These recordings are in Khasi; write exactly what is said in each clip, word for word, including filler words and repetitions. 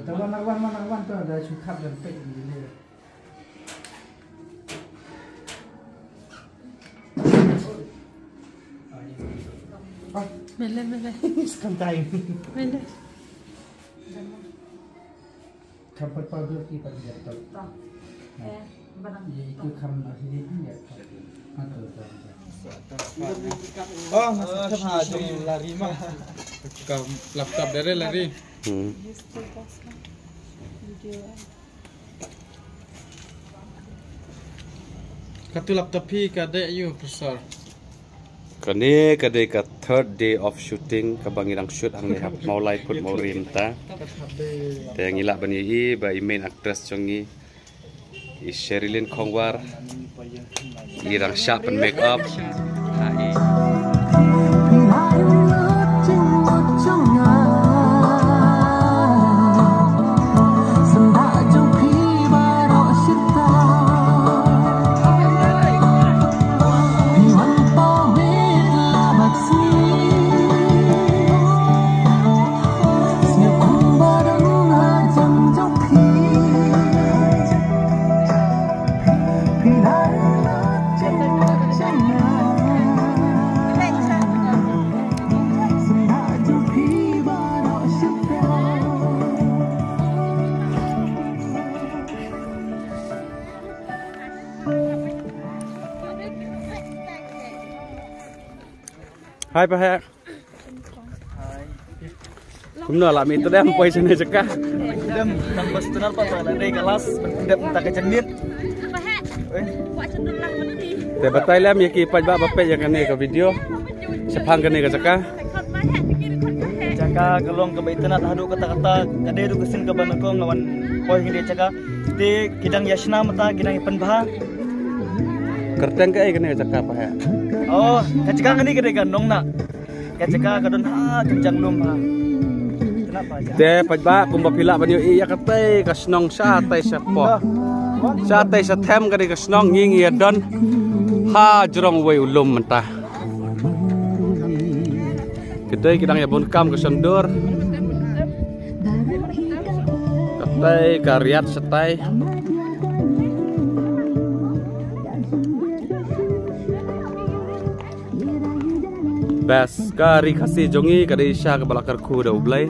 Tawan arwan wan arwan to da shu khap dan pek ni le. Mele mele. Sekantai. Mele. Kham pat pau dur ki pat laptop. Eh, barang. Ye itu kham masih dia laptop. Atau Oh, masih kham lari mah. Kham laptop dari lari. Hmm. Katu laptop phi ka dei aïu, Professor? Kane ka dei ka third day of shooting kaba ngi dang shoot hangne ha Mawlai Put Mawrim ta. Te ngi lah ban ïohi ba i main actress jong ngi, i Sherilyn Khongwar, i dang shah pyn make up. Ha i. Hai pa heh. Kumno la mih tdem poi shane jaka. Dem nang bas tunnel pa la dei ka last dep ta ka jynmiat. Te batai lem ïa ki paidbah ba peit ïa kane ka video shaphang kane ka jaka. Jaka ka long kaba itynnad haduh katta katta, ka dei ruh ka sien kaba nyngkong nga wan poi ha kane ka jaka. Te ki dang ïa shna mynta, ki dang ïa pynbha. Kyrteng kaei kane ka jaka pa heh? Oh, ka jaka kane ka dei ka Nongnah. Ka jaka ka don ha kynjang lum ha. Te paidbah kumba phi lah ban ïohi ïa katei ka shnong shatei shapoh, shatei shathem ka dei ka shnong, ngi ngi ïa don ha jrong uwei u lum mynta. Katei ki dang ïa bun kam ka shnong dur. Katei ka riat shatei. Best, ka ri Khasi jong ngi ka dei shisha kaba la kyrkhu da U Blei.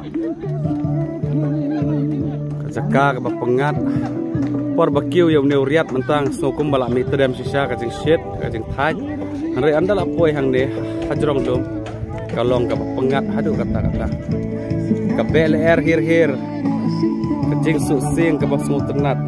Ka jaka kaba pyngngad. Por ba kiew ïa une u riat mynta nga sngew kumba la mih tdem shisha ka jingshit, ka jingthait. Hynrei ynda la poi hangne ha jrong lum, ka long kaba pyngngad haduh katta katta. Ka beh lyer hir hir. Ka jingsuh sieng kaba sngewtynnat.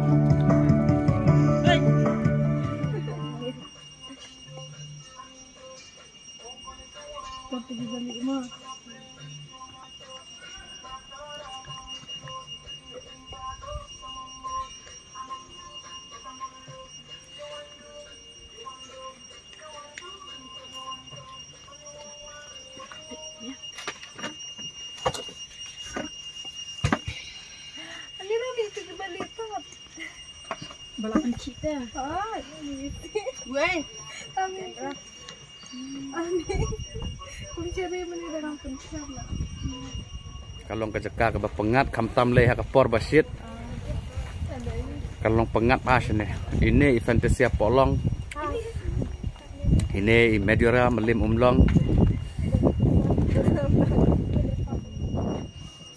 Ani ruh dei tu kaba lipat. Ba la pynkhih te. Ai. Wei. Amin. Amin. Kum cheri mane da rang pynkhih la. Ka long ka jaka kaba pyngngad khamtam lei ha ka por ba shit. Ka long pyngngad bha shane. Ine i Fantasia Polong. Ine i Medora Mylliem Umlong.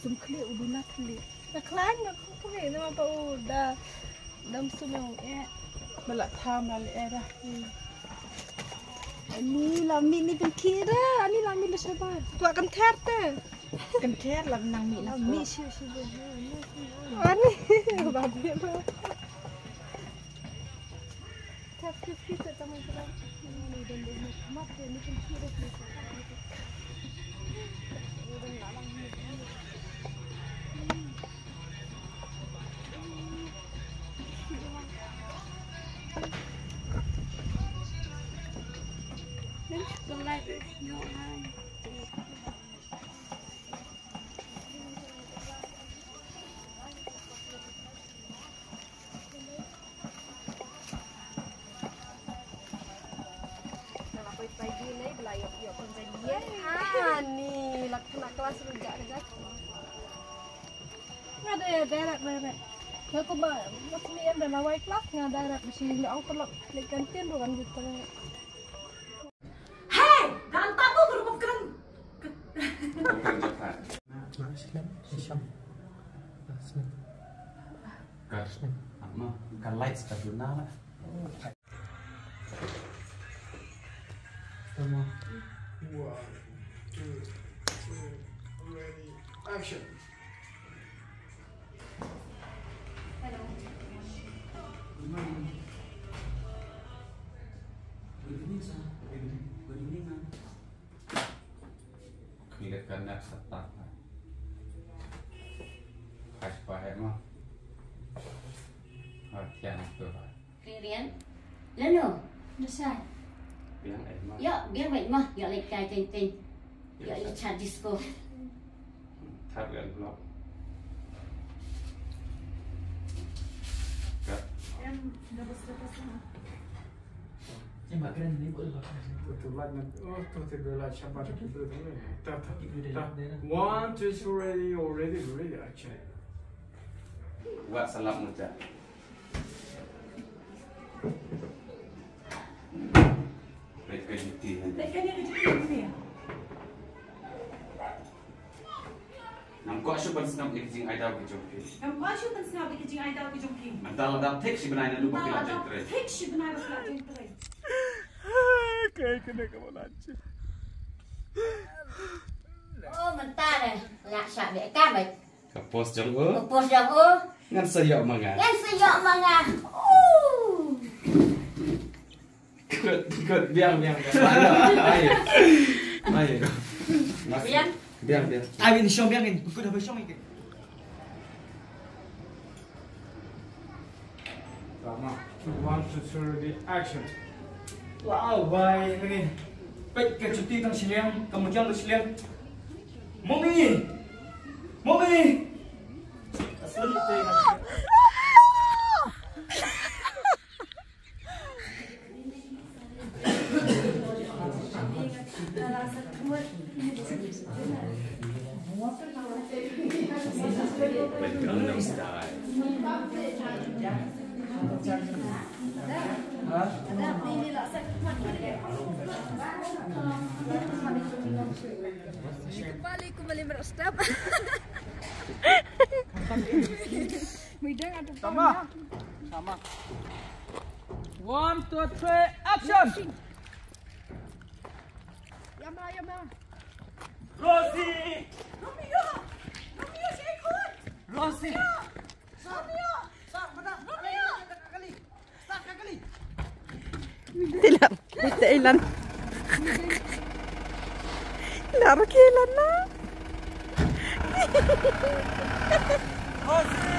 Sum khlieh u duna khlieh. Da khlaiñ da khlieh ne ma pa u da dam sum ong eh. Ba la tham la leh eh da. Ani la mih ni pynkhih da, ani la mih da shabar. Tuah kan ther te. Kan ther la nang mih na. Mih shi shi. Ani ba mih ba. Ani, la kena kelas rujak kejap. Eh, direct, direct. Nga kumba, mas mi em da lawai class nga direct bisi le ong telok le kantin ruh kan gitu. Hey, dan tabu ke rumah keren. Kat, kat lights kat duna lah. Come on. One, two, three, ready, action. Hello. Good morning. Good evening, sir. Good evening, ma'am. Klik connect setup. Pas pakai mah. Latihan tu. Rian. Lano. Dasar. Biang eh mah. Yo, biang wait mah. Yo, like kai ting ting. Yo, like chat disco. Tap kan blok. Kat. Em, dah bos dah bos. Em, bakran ni boleh bakran. Betul lah, nak. Oh, tu tu bela siapa tu tu tu. Tap tap. Tap. One, two, three, ready, already ready, action. Wak salam mucha. Peit ka juti hangne. Peit kane ka juti hangne. Ngam kwah shuh ban sngap ïa ka jingai daw ka jong phi. Ngam kwah shuh ban sngap ïa ka jingai daw ka jong phi. Mynta la dap thik shi bnai naduh ba phi la jeng trei. Mynta la dap thik shi bnai ba phi la jeng trei. Kaei kane kaba la jia. Oh, mynta re. Nga shah beh ka beh. Ka post jong u. Ka post jong u. Ngan sa ïoh ma nga. Ngan sa ïoh ma nga. Uh. Good, good. Biang, biang, biang. Ayo. Ayo. Biang. Biang, biang. Ai, ni shong biang ni. Good, habis shong ni. Sama. One, two, three, ready, action. Wow, bai, ni. Peit ka juti tang shiliang, ka mutiang ka shiliang. Mommy! Mommy! Asal ni teh. Kembali, kembali merostap. Sama. Sama. One, two, three, action. Yama, yama. Rosie! Romeo! Romeo, share code! Rosie! Romeo! Romeo! Sa, mata, Romeo! Sa, kakali! Sa, kakali! Tilar, kita ilan. Lar kilan na. Rosie!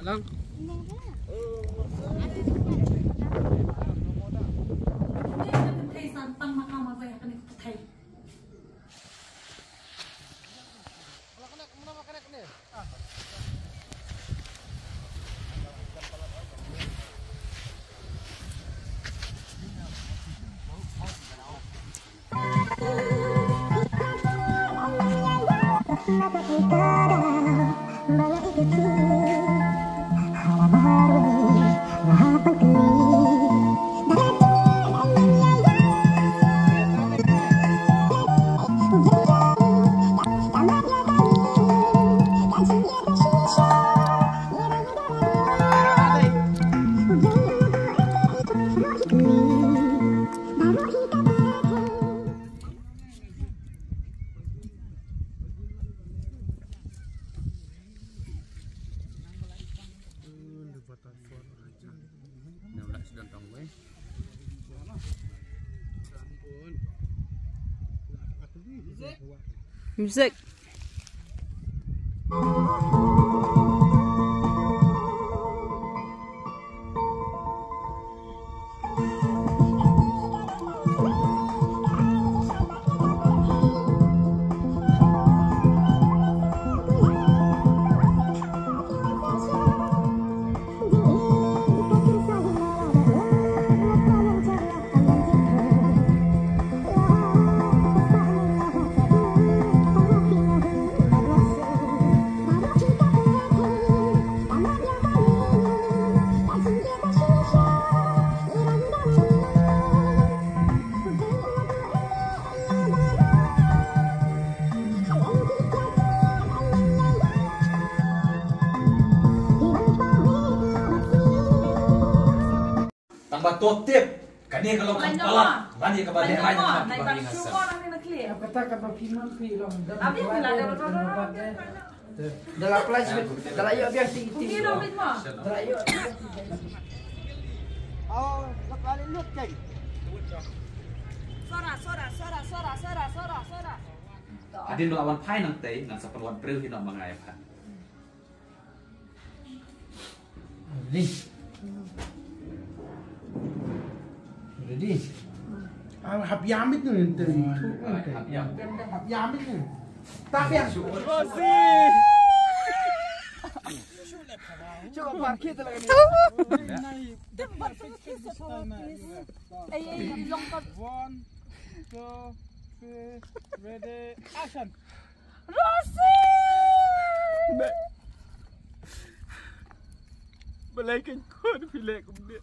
Alang. Music. Ba to tip, kane ka long ka palat, lane kaba dei ai na ka ba ri na sa. Kata kaba phi man phi long da. Abi phi la da. Da la plai da la ïoh biang ti ti. Ki dong bit mo. Da la ïoh. Oh, la kali lut kai. Sora, sora, sora, sora, sora, sora, sora. Hadien ba la wan phai nangtei, ngan sa pynwad briew hi noh ma nga ïa pha. Ready? Ready? Ah, hap ïa mit nun te. Hap ïa mit nun. Tap ïa. Rosie! Cuba parkir tu lagi. One, two, three, ready, action. Rosie! Balai kan khun phi leh kumne.